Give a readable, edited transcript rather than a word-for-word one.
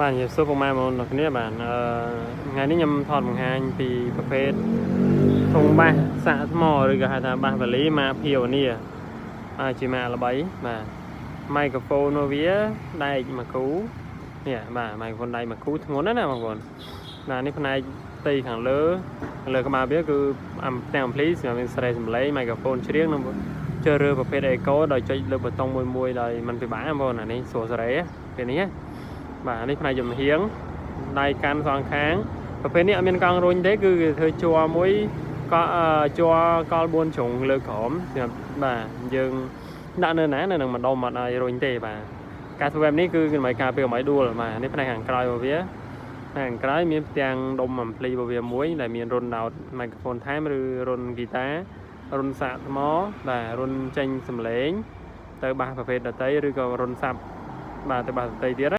បាទជំរាបសួរពុកម៉ែបងប្អូនទាំងគ្នាបាទអឺថ្ងៃនេះខ្ញុំថតបង្ហាញពីប្រភេទធុងបាសសាកថ្មឬក៏ហៅថាបាសវ៉ាលីម៉ាក Pioneer បាទជាម៉ាកល្បីបាទ microphone របស់វាដែកមួយគូនេះបាទ microphone ដែកមួយគូធ្ងន់ណាស់ណាបងប្អូនបាទនេះផ្នែកផ្ទៃខាងលើខាងលើក្បាលវាគឺអាំទាំង ampli សម្រាប់មានស្រែសំឡេង microphone ច្រៀងនិងជ្រើសរើសប្រភេទ echo ដោយចុចលើប៊ូតុងមួយមួយដោយមិនពិបាកបងប្អូនអានេះស្រួលសេរីពេលនេះណា បាទនេះផ្នែកចំហៀងដៃកាន់សងខាងប្រភេទនេះអត់មានកង់រុញទេគឺគេធ្វើជ័រមួយកអឺជ័រកល4ជ្រុងលើក្រោមសម្រាប់បាទយើងដាក់នៅណានៅនឹងម្ដុំអត់ឲ្យរុញទេបាទការធ្វើបែបនេះគឺដើម្បីការពារកុំឲ្យដួលបាទនេះផ្នែកខាងក្រោយរបស់វាផ្នែកខាងក្រោយមានផ្ទាំងដុំ ampli របស់វាមួយដែលមានរុនដោត microphone ថែមឬរុនហ្គីតារុនសាកថ្មបាទរុនចេញសំឡេងទៅបាសប្រភេទដទៃឬក៏រុនសាប់បាទទៅបាសដទៃទៀតណា។